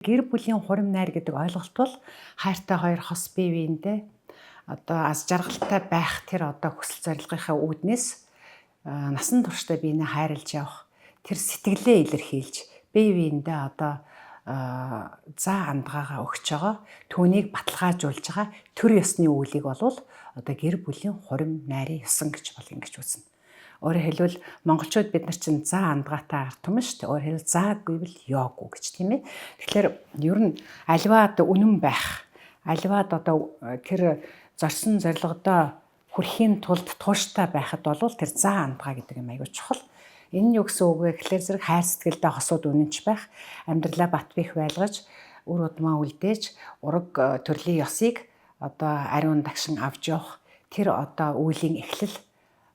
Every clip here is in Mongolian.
Гэр бүлийн хурим найр гэдэг ойлголт бол хайртай хоёр хос бие биендээ одоо аз жаргалтай байх тэр одоо хүсэл зорилгынхаа үүднээс насан туршдаа биенээ хайрлаж явах тэр сэтгэлээ илэрхийлж бие биендээ одоо за андгаагаа өгч байгаа, түүнийг баталгаажуулж байгаа төр ёсны үйлийг болвол одоо гэр бүлийн хурим найрын ёсон гэж бол ингэж үзнэ. Өөрөөр хэлбэл, монголчууд бид нар чинь за андгаатай ард түмэн шүү дээ. Өөрөөр хэлбэл, заагүй бол ёогүй гэж, тийм ээ. Тэгэхээр ер нь аливаад үнэн байх, аливаад одоо тэр зорьсон зорилгодоо хүрэхийн тулд тууштай байхад бол тэр за андгаа гэдэг юм аягүй чухал. Энэ нь юу гэсэн үг вэ гэхлээр зэрэг хайр сэтгэлдээ хосууд үнэнч байх, амьдралаа бат бэх байлгаж, үр удмаа үлдээж, ураг төрлийн ёсыг одоо ариун дагшин авч явах тэр одоо үйлийн эхлэл,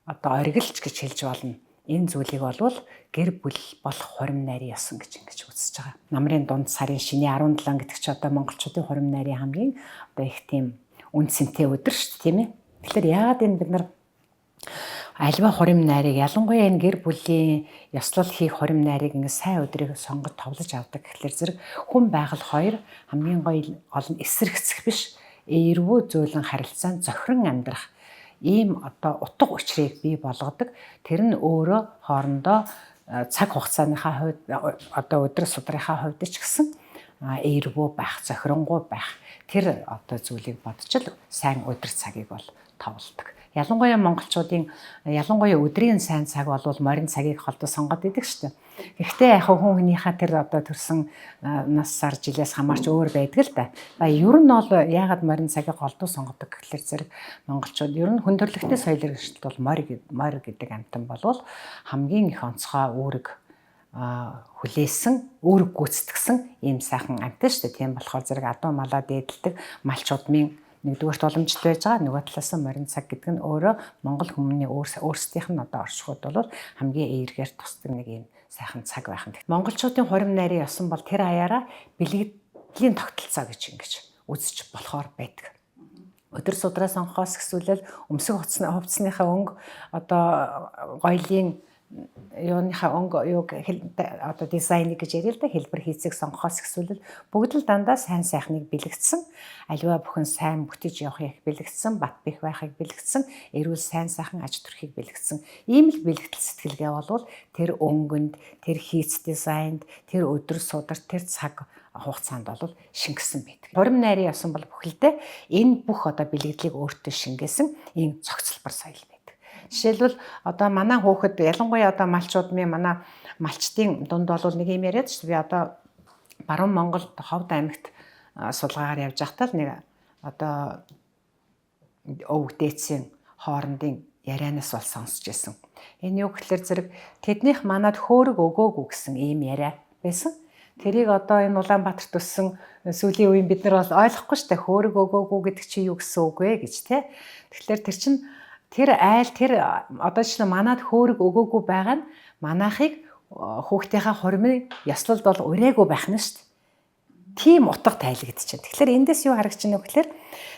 одоо оргилч гэж хэлж болно. Энэ зүйлийг болвол гэр бүл болох хурим найрын ёсон гэж ингэж үзэж байгаа. Намрын дунд сарын шинэ 17 гэдэг чи одоо монголчуудын хурим найрын хамгийн одоо их тийм үн цэнтэй өдөр шүү дээ, тийм ээ. Тэгэхээр яагаад энэ бид нар аливаа хурим найрыг, ялангуяа энэ гэр бүлийн ёслол хийх хурим найрыг ингэ сайн өдрийг сонгож товлож авдаг гэхлээр зэрэг хүн байгаль хоёр хамгийн гоё гол нь эсрэгцэх биш, эервүү зөөлөн харилцаанд зохирон амьдрах ийм одоо утга учирыг бий болгодог. Тэр нь өөрөө хоорондоо цаг хугацааныхаа хувьд, одоо өдөр судрынхаа хувьд ч гэсэн эервүү байх, зохиронгуй байх тэр одоо зүйлийг бодож л сайн өдөр цагийг бол товлдог. Ялангуяа монголчуудын, ялангуяа өдрийн сайн цаг бол морин цагийг холдоо сонгоод идэг шүү дээ. Гэхдээ яг хүн хүнийхээ тэр одоо төрсэн нас, сар, жилээс хамаарч өөр байдаг л да. А ер нь бол яагаад морин цагийг голдуу сонгодог гэхлээр зэрэг монголчууд ер нь хүн төрөлхтний соёл иргэншилт бол морь гэдэг амьтан болвол хамгийн их онцгой үүрэг хүлээсэн, үүрэг гүйцэтгсэн ийм сайхан амьтан шүү дээ. Тийм болохоор зэрэг адуу малаа дээдэлдэг малч удмын нэгдүгээрт уламжлалт байж байгаа. Нөгөө талаас нь морин цаг гэдэг нь өөрөө монгол хүмүүний өөрсдийнх нь одоо оршихуйд бол хамгийн эергээр тусдаг нэг ийм сайхан цаг байх нь. Монголчуудын хурим найрын ёсон бол тэр хаяараа бэлгэдлийн тогтолцоо гэж ингэж үзэж болохоор байдаг. Өдөр судраа сонгохоос эхлүүлэл өмсөх хувцсныхаа өнгө, одоо гоёлын юуныхаа өнгө, юуг одоо дизайныг гэж яриа л да, хэлбэр хийцийг сонгохоос эхлүүлэл бүгд л дандаа сайн сайхныг бэлэгдсэн, аливаа бүхэн сайн бүтэж явахыг бэлэгдсэн, бат бэх байхыг бэлэгдсэн, эрүүл сайн сайхан аж төрхийг бэлэгдсэн ийм л бэлэгдэл сэтгэлгээ болвол тэр өнгөнд, тэр хийц дизайнд, тэр өдөр сударт, тэр цаг хугацаанд бол шингэсэн байдаг. Хурим найрын ёсон бол бүхэлдээ энэ бүх одоо бэлэгдлийг өөртөө шингээсэн ийм цогцлбор соёл байдаг. Жишээлбэл, одоо манай хүүхэд, ялангуяа одоо малчуудмын, манай малчдын дунд бол нэг юм яриад шүү. Би одоо Баруун Монголд, Ховд аймагт судалгаагаар явж байхдаа л нэг одоо өвөг дээдсийн хоорондын ярианаас бол сонсч байсан. Энэ юу гэхлээр зэрэг тэднийх манад хөөрөг өгөөгүй гэсэн ийм яриа байсан. Тэрийг одоо энэ Улаанбаатарт өссөн сүүлийн үеийн бид нар бол ойлгохгүй шүү дээ. Хөөрөг өгөөгүй гэдэг чи юу гэсэн үг вэ гэж, те. Тэгэхээр тэр чин тэр айл, тэр одоо чинь манад хөөрөг өгөөгүй байгаа нь манайхыг хүүхдийнхээ хурмын ёслолд бол ураагүй байх нь шүү дээ. Тийм утга тайлэгдчихэв. Тэгэхээр эндээс юу харагч байна вэ гэхээр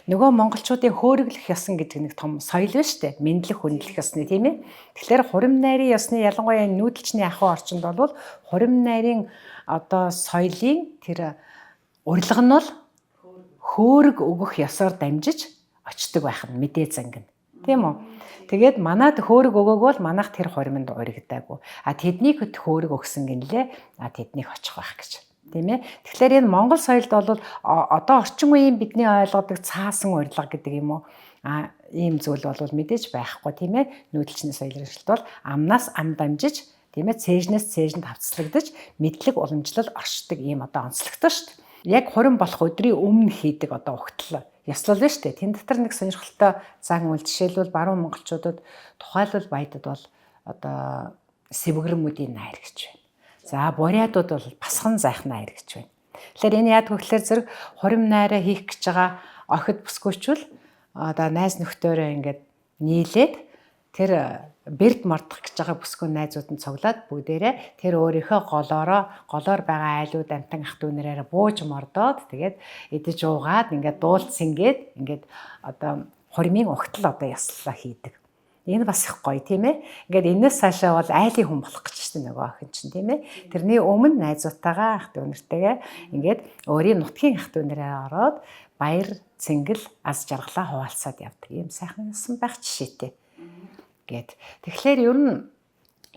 нөгөө монголчуудын хөөрөглөх ёсон гэдэг нэг том соёл байна шүү дээ. Мэндлэх, хүндлэх ёсны, тийм ээ. Тэгэхээр хурим найрын ёсны, ялангуяа нүүдэлчний ахуй орчинд бол хурим найрын одоо соёлын тэр урилга нь бол хөөрөг өгөх ёсоор дамжиж очдог байх нь мэдээ зангина. Тийм үү? Тэгээд манад хөөрөг өгөөг бол манайх тэр хуриманд уригдаагүй. А тэднийг хөөрөг өгсөн гинлээ. А тэднийг очих байх гэж. Тийм ээ. Тэгэхээр энэ монгол соёлд бол одоо орчин үеийн бидний ойлгодог цаасан урилга гэдэг юм уу? А ийм зүйл бол мэдээж байхгүй, тийм ээ. Нүүдэлчний соёл иргэншилт бол амнаас ам дамжиж, тийм ээ, цээжнээс цээжинд хавцлагдаж мэдлэг уламжлал оршдог ийм одоо онцлогтой шүү дээ. Яг хурим болох өдрийн өмнө хийдэг одоо угтал ёслол нь шүү дээ. Тэн дотор нэг сонирхолтой зан үйл, жишээлбэл, баруун монголчуудад, тухайлбал баядад бол одоо сэвгэрмүүдийн найр гэж байна. За, бурятууд бол пасхан зайх найр гэж байна. Тэгэхээр энэ яадаг вэ гэхээр зэрэг хурим найраа хийх гэж байгаа охид бүсгүйчүүл одоо найз нөхдөөрөө ингээд нийлээд тэр бэрд мордох гэж байгаа бүсгүй найзууд нь цуглаад бүгдээрээ тэр өөрийнхөө голоор байгаа айлууд, амтан ах дүүнэрээр бууж мордоод, тэгээд идэж уугаад, ингээд дуулцингээд, ингээд одоо хурмын угтал одоо ёслолоо хийдэг. Энэ бас их гоё, тийм ээ. Ингээд энэс цаашаа бол айлын хүн болох гэж чинь нөгөө охин чинь, тийм ээ. Тэрний өмнө найзуудтайгаа, ах дүү нартэйгээ ингээд өөрийн нутгийн ах дүү нараа ороод баяр цэнгэл аз жаргалаа хуваалцаад явдаг. Ийм сайхан ёсон байх жишээтэй. Гээд. Тэгэхээр ер нь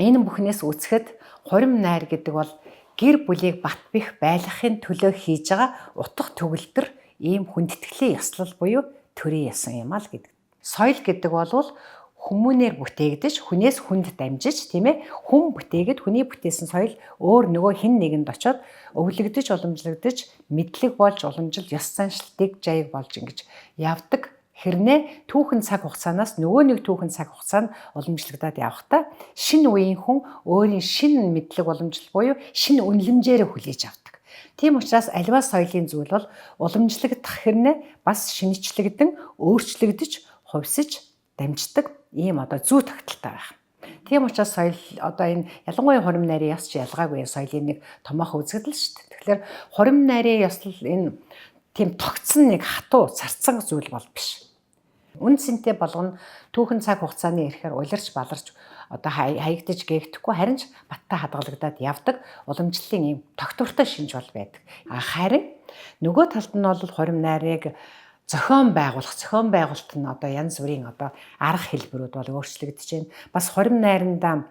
энэ бүхнээс үзэхэд хурим найр гэдэг бол гэр бүлийг бат бэх байлгахын төлөө хийж байгаа утга төгөлдөр ийм хүндэтгэлийн ёслол буюу төрийн ясан юм аа л гэдэг. Соёл гэдэг бол хүмүүнээр бүтээгдэж, хүнээс хүнд дамжиж, тийм ээ, хүн бүтээгээд хүний бүтээсэн соёл өөр нөгөө хэн нэгэнд очиод өвлөгдөж, уламжлагдаж, мэдлэг болж, уламжил, ёс заншил, дэг жаяг болж ингэж явдаг. Хэрнээ түүхэн цаг хугацаанаас нөгөө нэг түүхэн цаг хугацаанд уламжлагдаад явахдаа шинэ үеийн хүн өөрийн шинэ мэдлэг уламжлал буюу шинэ үнэлэмжээрээ хүлээж авдаг. Тийм учраас аливаа соёлын зүйл бол уламжлагдах хэрнээ бас шинэчлэгдэн, өөрчлөгдөж, хувьсаж дамждаг ийм одоо зүй тогтолтой байх. Тийм учраас соёл одоо энэ ялангуяа хурим найрын ёс ч ялгаагүй соёлын нэг томоохон үзэгдэл шүү дээ. Тэгэхээр хурим найрын ёслол энэ тийм тогтсон нэг хатуу царцсан зүйл бол биш. Үн цэнтэй болгоно түүхэн цаг хугацааны ирэхээр улирч баларч одоо хаягдаж гээгдэхгүй, харин ч баттай хадгалагдаад явдаг уламжлалын ийм тогтвортой шинж бол байдаг. А харин нөгөө талд нь бол хурим найрыг зохион байгуулах, зохион байгуулалт нь одоо янз бүрийн одоо арга хэлбэрүүд бол өөрчлөгдөж байна. Бас хурим найрандаа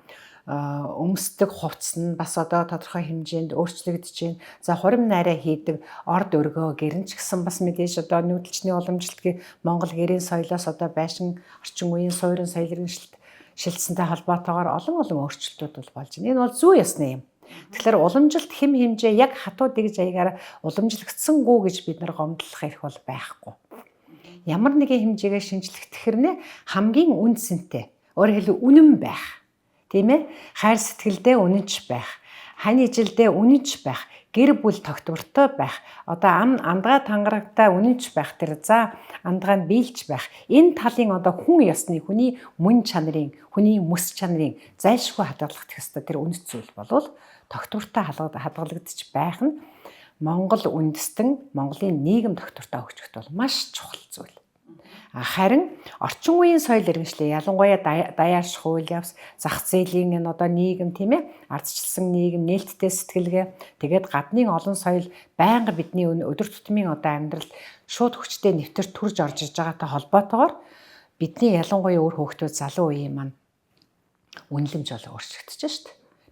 өмсдөг хувцс нь бас одоо тодорхой хэмжээнд өөрчлөгдөж байна. За, хурим найраа хийдэг орд өргөө гэрэн ч гэсэн бас мэдээж одоо нүүдэлчний уламжлалт Монгол гэрийн соёлоос одоо байшин орчин үеийн суурин соёл иргэншилт шилжсэнтэй холбоотойгоор олон олон өөрчлөлтүүд бол болж байна. Энэ бол зүй ёсны юм. Тэгэхээр уламжилт хэм хэмжээ яг хатуу дэгж аягаараа уламжлагдсангүй гэж бид нар гомдлох эрх бол байхгүй. Ямар нэгэн хэмжээгээр шинжлэхдэх хэрнээ хамгийн үн цэнтэй. Өөрөөр хэлбэл үнэн байх. Тийм ээ? Хайр сэтгэлдээ үнэнч байх. Хань ижилдээ үнэнч байх. Гэр бүл тогтвортой байх. Одоо ам андгаа тангарагтай үнэнч байх, тэр за андгаа нь биелж байх. Энэ талын одоо хүн ёсны, хүний мөн чанарын, хүний мэс чанарын зайлшгүй хадгалах ёстой тэр үнэт зүйл болвол тогтвортой хадгалагдчих байх нь Монгол үндэстэн, Монголын нийгэм тогтвортой хөгжихэд бол маш чухал зүйл. Харин орчин үеийн соёл иргэншлээ, ялангуяа даяарших үйл явц, зах зээлийн энэ одоо нийгэм, тийм ээ, ардчилсан нийгэм, нээлттэй сэтгэлгээ, тэгээд гаднын олон соёл байнга бидний өдөр тутмын одоо амьдралд шууд хүчтэй нэвтэр төрж орж иж байгаатай холбоотойгоор бидний ялангуяа үр хүүхдүүд, залуу үеийн маань үнэлэмж бол өөрчлөгдөж шít.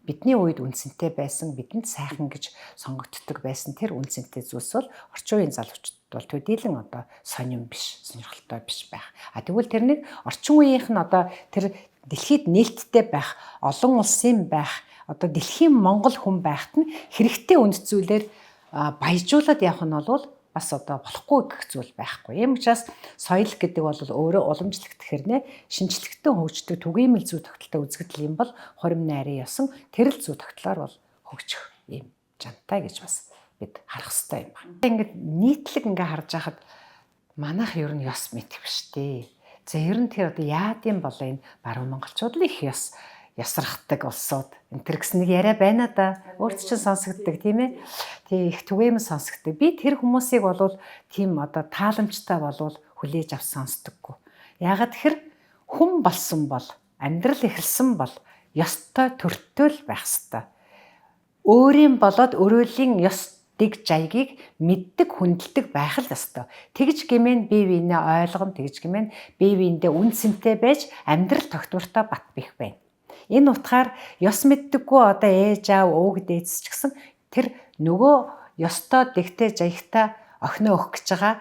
Бидний үед үнцэнтэй байсан, бидэнд сайхан гэж сонгогддог байсан тэр үнцэнтэй зүйлс бол орчин үеийн залуучуудад бол төдийлөн одоо сонин биш, сонирхолтой биш байх. А тэгвэл тэр нэг орчин үеийнх нь одоо тэр дэлхийд нээлттэй байх, олон улсын байх, одоо дэлхийн монгол хүн байхад нь хэрэгтэй үнэт зүйлээр баяжуулаад явах нь бол бас одоо болохгүй гэх зүйл байхгүй. Ийм учраас соёл гэдэг бол өөрөө уламжлагдах хэрнээ шинжлэхтэн хөгждөг түгээмэл зүй тогтолтой үзэгдэл юм бол хурим найрын ёсон тэр л зүй тогтлоор бол хөгжих ийм жантай гэж бас бид харах хэрэгтэй юм байна. Ингээд нийтлэг ингээ харж байхад манайх ер нь ёс мэдэх биш дээ. За, ер нь тэр одоо яадын болоо энэ баруун монголчууд л их ёс ясрахдаг улсууд энэ төр гэсэн нэг яриа байна да. Өөрт чинь сонсогддог, тийм ээ. Тий, их түгээмэл сонсогддог. Би тэр хүмүүсийг болвол тийм одоо тааламжтай болвол хүлээж авч сонсдоггүй. Яагаад тэгэхээр хүн болсон бол, амьдрал эхэлсэн бол ёстой төртөө л байх ёстой. Өөрийн болоод өрөөлийн ёс дэг жаягийг мэддэг, хүндэлдэг байх л ёстой. Тэгж гэмээн бие биенээ ойлгоно, тэгж гэмээн бие биендээ үн цэнтэй байж амьдрал тогтвортой бат бэх байна. Энэ утгаар ёс мэддэггүй одоо ээж аав, өвөг дээдс ч гэсэн тэр нөгөө ёстой дэгтэй жаягтай охиноо өгөх гэж байгаа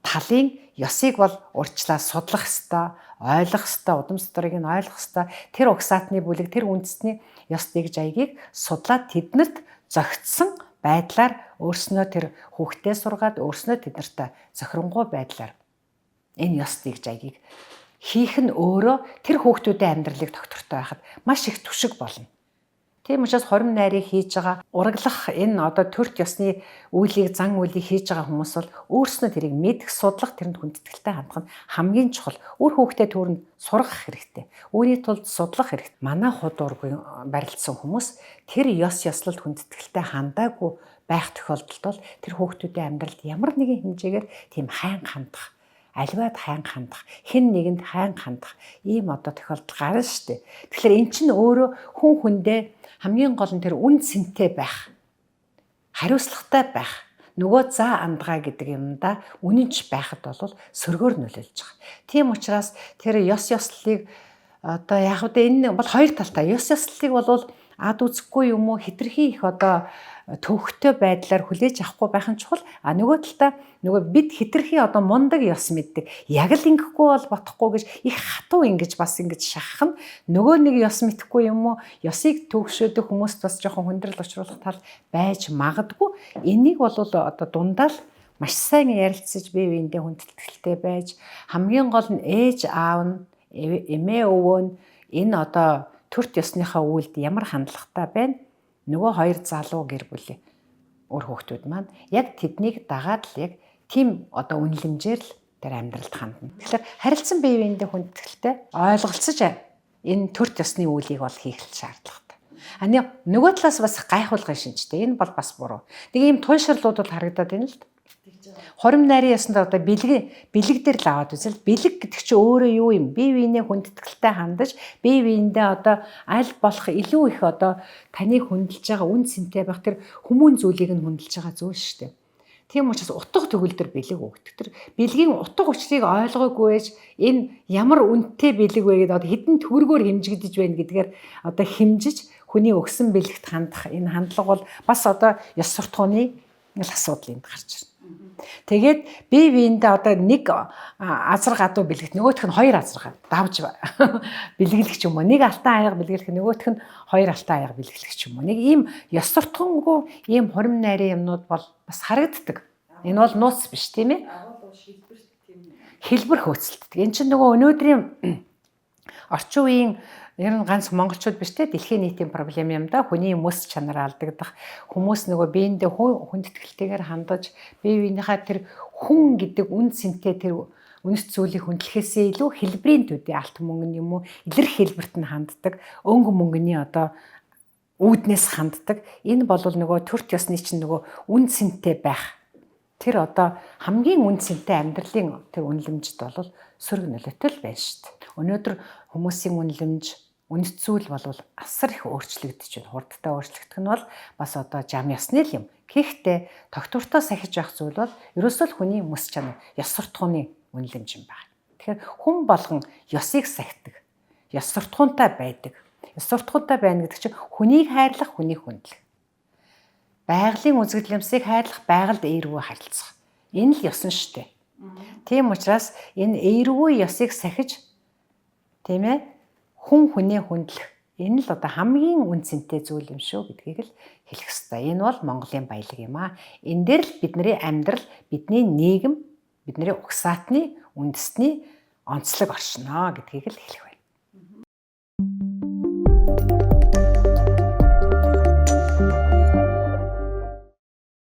талын ёсыг бол урьдчилаа судлах ёстой, ойлгох ёстой, удам судрыг нь ойлгох ёстой. Тэр угсаатны бүлэг, тэр үндэсний ёс дэг жаягийг судлаад тэднэрт зохицсон байдлаар өөрснөө тэр хүүхдээ сургаад, өөрснөө тэднэртэй зохиронгуй байдлаар энэ ёс дэг жаягийг хийх нь өөрөө тэр хүүхдүүдийн амьдралыг тогтвортой байхад маш их түшиг болно. Тийм учраас хорим найрыг хийж байгаа, ураглах энэ одоо төрт ёсны үйлийг, зан үйлийг хийж байгаа хүмүүс бол өөрснөө тэрийг мэдэх, судлах, тэрэнд хүндэтгэлтэй хандах нь хамгийн чухал. Үр хүүхдээ түүрэнд сургах хэрэгтэй. Үүний тулд судлах хэрэгтэй. Манай худуургүй барилдсан хүмүүс тэр ёс ёслолд хүндэтгэлтэй хандаагүй байх тохиолдолд бол тэр хүүхдүүдийн амьдралд ямар нэгэн хэмжээгээр тийм хайн хандах, аливаад хайнга хандах, хэн нэгэнд хайнга хандах ийм одоо тохиолдол гарна шүү дээ. Тэгэхээр эн чинь өөрөө хүн хүндээ хамгийн гол нь тэр үн цэнтэй байх, хариуцлагатай байх, нөгөө заа андгаа гэдэг юмдаа үнэнч байхад бол сөргөөр нөлөөлж байгаа. Тийм учраас тэр ёс ёслолыг одоо яг үгүй энэ бол хоёр талтай. Ёс ёслолыг бол ад үзэхгүй юм уу хэтэрхий их одоо төвөгтэй байдлаар хүлээж авахгүй байх нь чухал. А нөгөө талдаа нөгөө бид хэтэрхий одоо мундаг ёс мэддэг. Яг л ингэхгүй бол бодохгүй гэж их хатуу ингэж бас ингэж шахах нь нөгөө нэг ёс мэдэхгүй юм уу ёсыг төвөгшөөдөх хүмүүст бас жоохон хүндрэл учруулах тал байж магадгүй. Энийг бол одоо дундаа л маш сайн ярилцаж бие биендээ хүндэтгэлтэй байж хамгийн гол нь ээж аав нь эмээ өвөө нь энэ одоо төрт ёсныхоо үйлд ямар хандлагатай байна? Нөгөө хоёр залуу гэр бүлийн үр хүүхдүүд маань яг тэднийг дагаад л яг тийм одоо үнэлэмжээр л тэр амьдралд хандна. Тэгэхээр харилцан бие биендээ хүндэтгэлтэй ойлголцож энэ төрт ёсны үйлийг бол хийх шаардлагатай. А нөгөө талаас бас гайхуулгын шинжтэй. Энэ бол бас буруу. Нэг ийм туйлширлууд бол харагдаад байна л да. Хурим найрын ёсонд одоо бэлэг дээр л аваад үзэл. Бэлэг гэдэг чинь өөрөө юу юм? Бие биенээ хүндэтгэлтэй хандаж, бие биендээ одоо аль болох илүү их одоо таныг хүндэлж байгаа үн цэнтэй байх тэр хүмүүн зүйлийг нь хүндэлж байгаа зүйл шүү дээ. Тийм учраас утга төгөлдөр бэлэг өгдөг. Тэр бэлгийн утга учирыг ойлгоогүй байж энэ ямар үнэтэй бэлэг вэ гэдээ одоо хэдэн төгрөгөөр хэмжигдэж байна гэдгээр одоо хэмжиж хүний өгсөн бэлэгт хандах энэ хандлага бол бас одоо ёс суртахууны л асуудал энд гарч ирнэ. Тэгээд бие биендээ одоо нэг азар гадуу бэлгэх нөгөөх нь хоёр азар давж бэлгэлэх ч юм уу. Нэг алтан аяга бэлгэлэх нөгөөх нь хоёр алтан аяга бэлгэлэх ч юм уу. Нэг ийм ёс суртахуунгүй ийм хурим найрын юмнууд бол бас харагддаг. Энэ бол нууц биш тийм ээ. Хэлбэр хөөцөлддөг. Энэ чинь нөгөө өнөөдрийн орчин үеийн ер нь ганц монголчууд биш те дэлхийн нийтийн проблем юм да. Хүний мэс чанар алдагдах. Хүмүүс нөгөө биендээ хүндэтгэлтэйгээр хандаж бие биенийхээ тэр хүн гэдэг үн цэнтэй тэр үнэт зүйлийг хүндлэхээсээ илүү хэлбэрийн төдий алт мөнгө нь юм уу илэрх хэлбэрт нь ханддаг. Өнгө мөнгөний одоо үүднээс ханддаг. Энэ бол нөгөө төрт ёсны чинь нөгөө үн цэнтэй байх. Тэр одоо хамгийн үн цэнтэй амьдралын тэр үнэлэмжид бол сөрөг нөлөөтэй л байна шүү дээ. Өнөөдөр хүмүүсийн үнэлэмж үнэт зүйл бол асар их өөрчлөгдөж байна. Хурдтай өөрчлөгдөх нь бол бас одоо жам ёсны л юм. Гэхдээ тогтвортой сахиж явах зүйл бол ерөөсөө л хүний мэс чанар, ёс суртахууны үнэлэмж юм байна. Тэгэхээр хүн болгон ёсыг сахидаг, ёс суртахуунтай байдаг. Ёс суртахуунтай байна гэдэг чинь хүнийг хайрлах, хүнийг хүндлэх. Байгалийн үзэгдэл юмсыг хайрлах, байгальд эервүү харилцах. Энэ л ёс нь шүү дээ. Тийм учраас энэ эервүү ёсыг сахиж тийм ээ хүн хүнээ хүндлэх энэ л одоо хамгийн үн цэнтэй зүйл юм шүү гэдгийг л хэлэх ёстой. Энэ бол Монголын баялаг юм аа. Энэ дээр л бидний амьдрал, бидний нийгэм, бидний угсаатны үндэсний онцлог оршино гэдгийг л хэлэх байна.